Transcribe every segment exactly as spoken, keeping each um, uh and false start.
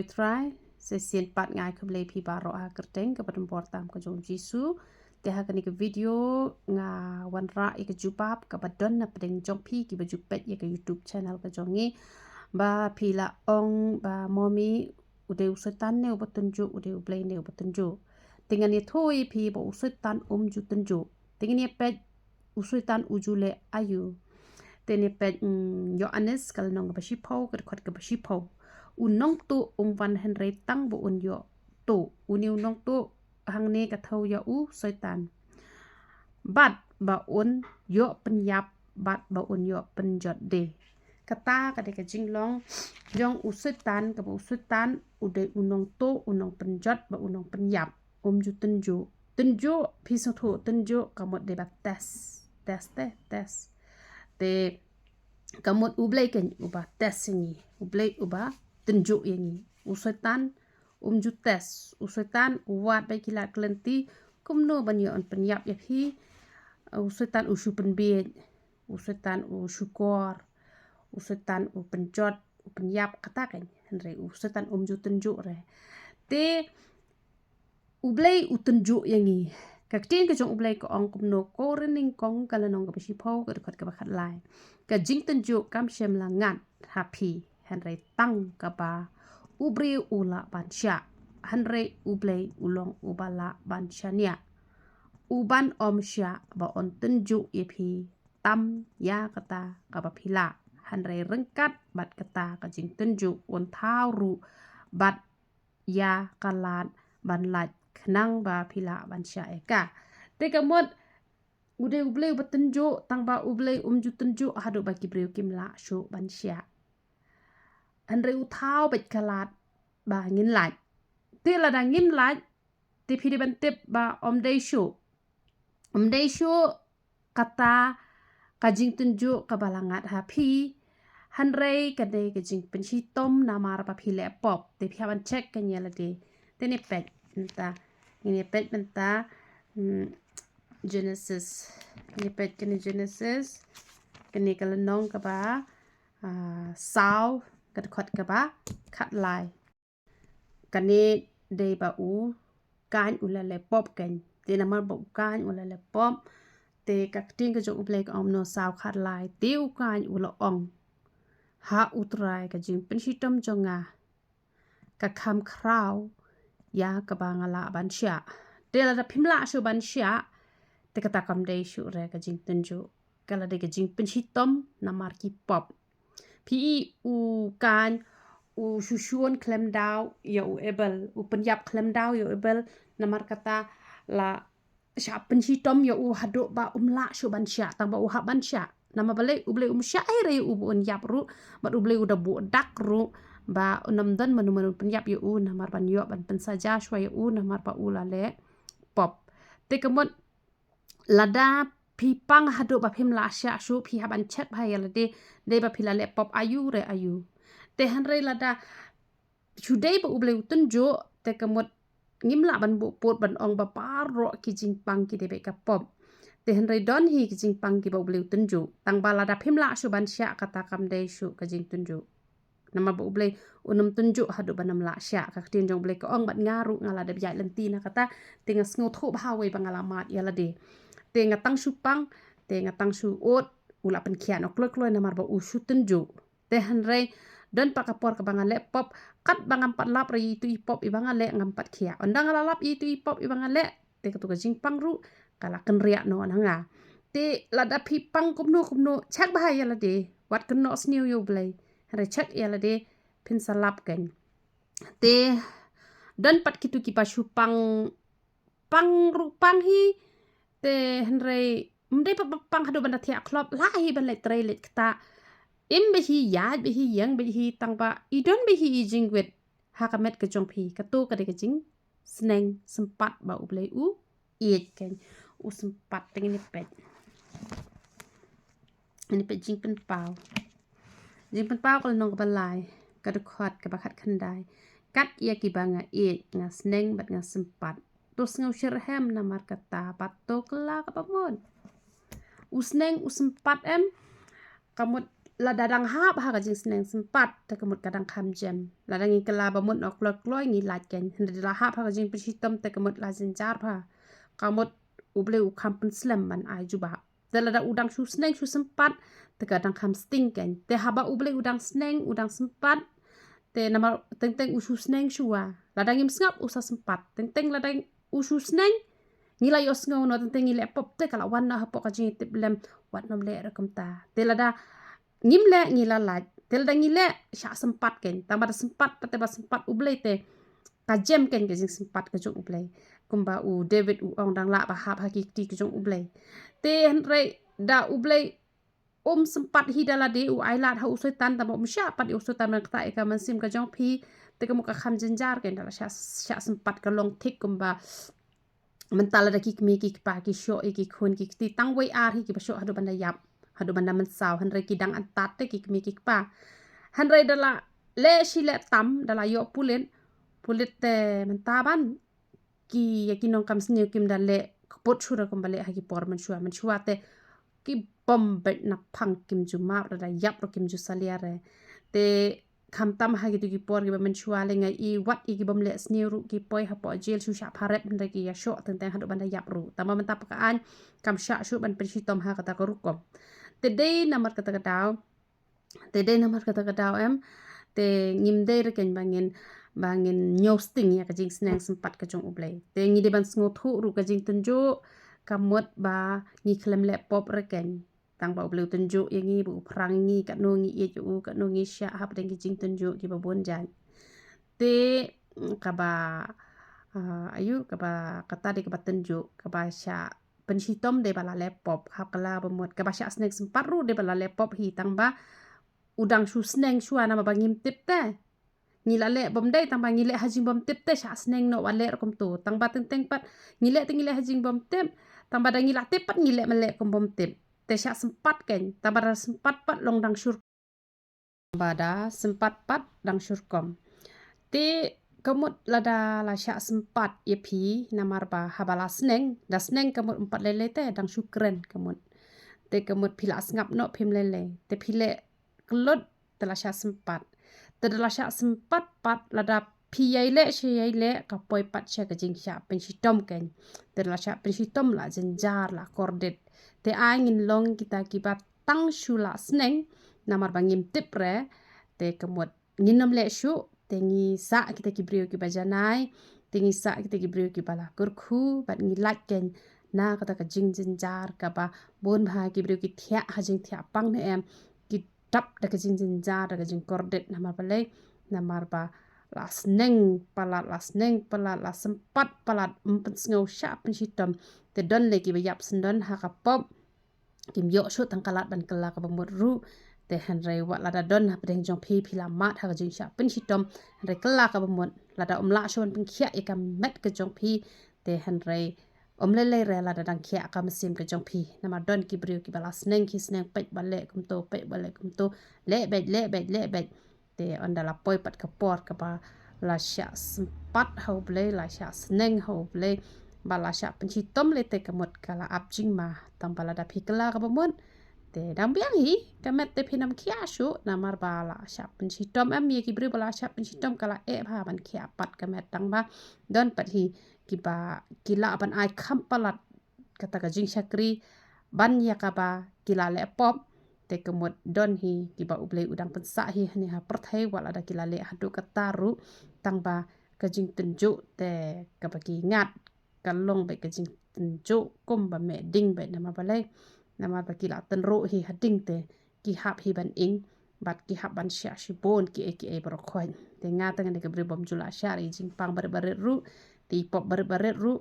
Trai, sa shisien pat nga ai khublei phi baroh ha ka kyrteng kaba donbor tam ka jong u Jisu. Te ha kane ka video nga wanrah ïa ka jubab kaba don na pdeng jong phi kiba ju peit ïa ka YouTube channel ka jong ngi. Ba phi la ong ba Momi, u dei u Soitan ne uba tynjuh, u dei U Blei ne uba tynjuh. Te ngan ïathuh ïa phi ba u Soitan um ju tynjuh. Te ngin ïa peit u Soitan u ju leh aïu. Te ngin ïa peit, mm, Ïoannis ka lynnong kaba shiphew, ka dkhot kaba shiphew. U nongtuh um wan hynrei tang ba un ïoh tuh. Une u nongtuh hangne ka thew ïa u Soitan. Bad ba un ïoh pynïap, bad ba un ïoh pynjot de. Kata ka dei ka jinglong jong u Soitan, kaba u Soitan u dei u nongtuh, u nongpynjot, bad u nongpynïap. Um ju tynjuh. Tynjuh, phi sngewthuh tynjuh, ka mut dei ba test. Test te, test. Te ka mut U Blei keiñ uba test ïa ngi. U Blei uba tynjuh ïa ngi. U Soitan um ju test. U Soitan u wad bad ki lad ki lynti kumno ban ïoh ban pynïap ïa phi. U Soitan u shu pynbiej. U Soitan u shukor. U Soitan u pynjot, u pynïap, kata keiñ. Hynrei u Soitan um ju tynjuh re. Te U Blei u tynjuh ïa ngi. Ka ktien ka jong U Blei ka ong kumno, Korinth nyngkong ka lynnong kaba shiphew, ka dkhot kaba khatlai. Ka jingtynjuh kam shym la ngat ha phi, hynrei tang kaba u briew u lah ban shah. Hynrei U Blei u long uba lah ban shaniah, uban ym shah ba un tynjuh ïa phi tam ïa kata kaba phi lah. Hynrei ryngkat bad kata ka jingtynjuh un thaw ruh bad ïa ka lad ban lait khnang ba phi lah ban shah ïa ka. Te ka mut u dei U Blei uba tynjuh, tang ba U Blei um ju tynjuh haduh ba ki briew kim lah shuh ban shah. Hynrei u thaw bad ka lad ba ngin lait. Te lada ngim lait, te phi dei ban tip ba ym dei shuh. Ym dei shuh kata ka jingtynjuh kaba la ngat ha phi. Hynrei ka dei ka jingpynshitom namar ba phi leh pop. Te phi hap ban check kane ïa lade. Te ngin ïa peit mynta. Ngin ïa peit mynta, hmm, Genesis. Ngin ïa peit kane Genesis. Kane ka lynnong kaba, ah, saw, ka dkhot kaba khatlai. Kane dei ba u Kain u la leh pop keiñ. Te namar ba u Kain u la leh pop, te ka ktien ka jong U Blei ka ong kumno, saw khatlai. Te u Kain u la ong ha U Trai, ka jingpynshitom jong nga ka kham khraw ïa kaba nga lah ban shah. Te lada phim lah shuh ban shah, te kata kam dei shuh re ka jingtynjuh. Ka la dei ka jingpynshitom namar ki pop. Phi i u Kain u shu shun khlem daw ïa u Abel, u pynïap khlem daw ïa u Abel, namar kata la shah pynshitom ïa u haduh ba um lah shuh ban shah, tang ba u hap ban shah. Namar balei? U Blei um shah ei re ïa u ba un ïap ruh, bad U Blei u da buh dak ruh ba un ym don mano mano pynïap ïa u, namar ban ïoh ban pynsaja shuwa ïa u, namar ba u la leh pop. Te ka mut lada phi pang haduh ba phim lah shah shuh, phi hap ban check bha ïa lade, dei ba phi la leh pop aïu re aïu. Te hynrei lada shu dei ba U Blei u tynjuh, te ka mut ngim lah ban buh pud ban ong ba baroh ki jingpang ki dei beit ka pop. Te hynrei don hi ki jingpang kiba U Blei u tynjuh. Tang ba lada phim lah shuh ban shah, kata kam dei shuh ka jingtynjuh. Namar ba U Blei un ym tynjuh haduh ban ym lah shah. Ka ktien jong U Blei ka ong, bad nga ruh nga la dep ïaid lynti na kata, te nga sngewthuh bha wei ba nga la mad ïa lade. Te nga tang shu pang, te nga tang shu ud, u la pynkhiah noh kloi kloi namar ba u shu tynjuh. Te hynrei don pat ka por kaba nga leh pop, katba ngam pat lap re ïa itu i pop iba nga leh, ngam pat khiah. Ynda nga la lap ïa itu i pop iba nga leh, te katu ka jingpang ruh ka la kynriah noh na nga. Te lada phi pang kumno kumno, check bha ïa lade, wat kynnoh sniew ïa U Blei. Hynrei check ïa lade, phin sa lap keiñ. Te don pat kitu kiba shu pang, pang ruh pang hi. Te hynrei ym dei pat ba pang haduh ban da thiah khlop, lah hi ban leit trei leit ktah. Im beit hi, ïaid beit hi, ïeng beit hi, tang ba i don beit hi i jingwit ha ka met ka jong phi. Katu ka dei ka jingsneng sympat ba U Blei u ïeit keiñ. U sympat, te ngin ïa peit. Ngin ïa peit Jingpynpaw. Jingpynpaw ka lynnong kaba lai, ka dkhot kaba khatkhyndai. Kat ïa kiba nga ïeit, nga sneng bad nga sympat. To sngew shitrhem namar kata, bad to kylla kaba mut. U sneng u sympat em, ka mut lada dang hap ha ka jingsneng sympat te ka mut ka dang kham jem. Lada ngi kylla ba mut noh kloi kloi ngi lait kein. Hynrei da la hap ha ka jingpynshitom te ka mut la jynjar bha. Ka mut U Blei u kham pynslem ban ai jubab. Te lada u dang shu sneng shu sympat te ka dang kham sting kein. Te haba U Blei u dang sneng u dang sympat te namar teng teng u shu sneng shuwa. Lada ngim sngap u sa sympat. Teng teng lada u shu sneng ngi la ïohsngew noh, teng teng ngi leh pop te ka la wan noh hapoh ka jingtip lem, wat nym leh ruh kumta. Te lada ngim leh ngi la lait. Te lada ngi leh shah sympat kein. Tang ba da sympat pat te ba sympat U Blei te ka jem kein ka jingsympat ka jong U Blei. Kumba u David u ong dang lah ba hap ha ki kti ka jong U Blei. Te hynrei da U Blei um sympat hi da lade u ailad ha u Soitan, tang ba um shah pat ïa u Soitan ban ktah ïa ka mynsiem ka jong phi. Te ka mut ka kham jynjar kein da la shah, shah sympat ka long thik kumba mynta lada ki kmie ki kpa ki shoh ïa ki khun ki kti tang wei ar hi kiba shoh haduh ban da ïap, haduh ban da mynsaw, hynrei ki dang antad te ki kmie ki kpa. Hynrei da la leh shi leh tam da la ïoh pulit, pulit te mynta ban ki, ïa ki nongkam sniew kim da leh kput shuh da kumba leh ha ki por mynshuwa, mynshuwa te ki bom beit na phang kim ju map re, da ïap ruh kim ju salia re. Te khamtam ha kito ki por kiba mynshuwa leh nga i wat ïa ki bym leh sniew ruh ki poi hapoh jail shu shah pharep hynrei ki ïa shoh teng teng haduh ban da ïap ruh. Tang ba mynta pat ka aiñ kam shah shuh ban pynshitom ha kata ka rukom. Te dei namar kata ka daw, te dei namar kata ka daw em, te ngim dei re kein ba ngin, ba ngin ñiew sting ïa ka jingsneng sympat ka jong U Blei. Te ngi dei ban sngewthuh ruh ka jingtynjuh ka mut ba ngi khlem leh pop re kein. Tang ba U Blei u tynjuh ïa ngi, ba u phrang ïa ngi, katno ngi ïeit ïa u, katno ngi shah hapdeng ki jingtynjuh kiba bun jait. Te mm, kaba, ah, ayu, kaba kata dei kaba tynjuh, kaba shah pynshitom dei ba la leh pop, hap kylla ba mut, kaba shah sneng sympat ruh dei ba la leh pop hi, tang ba u dang shu sneng shuwa namar ba ngim tip te. Ngi la leh bym dei, tang ba ngi leh ha jingbymtip te shah sneng noh wat leh ruh kumto. Tang ba teng teng pat ngi leh te ngi leh ha jingbymtip. Tang ba da ngi la tip pat ngi leh ma leh kum bymtip. Te shah sympat kein. Tang ba da sympat pat long dang shu rukom. Ba da sympat pat dang shu rukom. Te ka mut lada la shah sympat ïa phi namar ba haba la sneng, da sneng ka mut ym pat lei lei te dang shu kren ka mut. Te ka mut phi la sngap noh phim lei lei. Te phi leh klut te la shah sympat. Te da la shah sympat pat lada phi ïai leh sha ïai leh ka poi pat sha ka jingshah pynshitom kein. Te da la shah pynshitom la jynjar la kordit. Te ai ngin long kita kiba tang shu la sneng namar ba ngim tip re. Te ka mut ngin nym leh shuh, te ngi sah kita ki briew kiba janai, te ngi sah kita ki briew kiba la kyrkhu, bad ngi lait kein na kata ka jingjynjar kaba bun bha ki briew ki thiah ha jingthiah pang ne em, ki dap da ka jingjynjar, da ka jingkordit namar balei, namar ba la sneng palat, la sneng palat, la sympat palat, ym pynsngew shah pynshitom, te don lei kiba ïap syndon ha ka pop, kim ïoh shuh tang ka lad ban kylla kaba mut ruh. Te hynrei wat lada don hapdeng jong phi phi la mad ha ka jingshah pynshitom, hynrei kylla kaba mut, lada ym lah shuh ban pynkhiah ïa ka met ka jong phi, te hynrei ym lei lei re lada dang khiah ka mynsiem ka jong phi. Namar don ki briew kiba la sneng ki sneng peit ba leh kumto, peit ba leh kumto, leh beit, leh beit, leh beit. Te ynda la poi pat ka por kaba la shah sympat ha U Blei, la shah sneng ha U Blei, ba la shah pynshitom lei te ka mut ka la ap jingma, tang ba lada phi kylla kaba mut. Te dang biang hi ka met te phin ym khiah shuh, namar ba la shah pynshitom em, ïa ki briew ba la shah pynshitom ka la eh bha ban khiah pat ka met, tang ba don pat hi kiba ki lah ban ai kham palat kata ka jingshakri ban ïa kaba ki la leh pop. Te ka mut don hi kiba U Blei u dang pynsah hi hangne ha pyrthei, wat lada ki la leh haduh katta ruh, tang ba ka jingtynjuh te kaba ki ngat ka long beit ka jingtynjuh kumba meh ding beit, namar balei, namar ba ki la tynruh hi ha ding te ki hap hi ban ing bad ki hap ban shah shibun kiei kiei baroh khoit. Te nga te nga dei ka briew bym ju la shah ïa jingpang barit barit ruh, te i pop barit barit ruh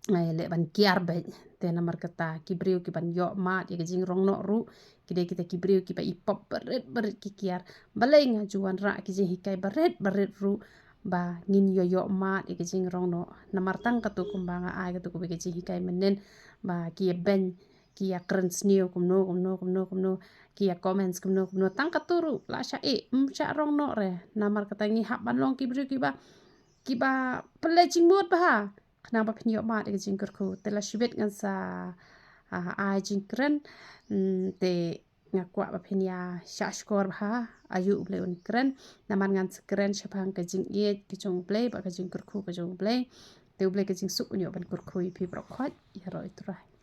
nga ïaleh ban kiar beit. Te namar kata ki briew kiban ïoh mad ïa ka jingrong noh ruh ki dei kita ki briew kiba i pop barit barit ki kiar. Balei nga ju wanrah ki jinghikai barit barit ruh ba ngin ïoh ïoh mad ïa ka jingrong noh. Namar tang katu kumba nga ai katu kawei ka jinghikai mynnin ba ki ïa beiñ, ki ïa kren sniew kumno kumno kumno kumno, ki ïa comments kumno kumno, tang katu ruh la shah ïeh, ym shah rong noh re. Namar kata ngi hap ban long ki briew kiba, kiba pynleit jingmut bha khnang ba phin ïoh mad ïa ka jingkyrkhu. Te la shibit ngan sa, ah, ai jingkren, mm, te Nga kwah ba phin ïa shah shkor bha, aïu U Blei un kren. Namar ngan sa kren shaphang ka jingïeit ka jong U Blei bad ka jingkyrkhu ka jong U Blei. Te U Blei ka jingsuk un ïoh ban kyrkhu ïa phi baroh khoit. Ïaroh ïa U Trai.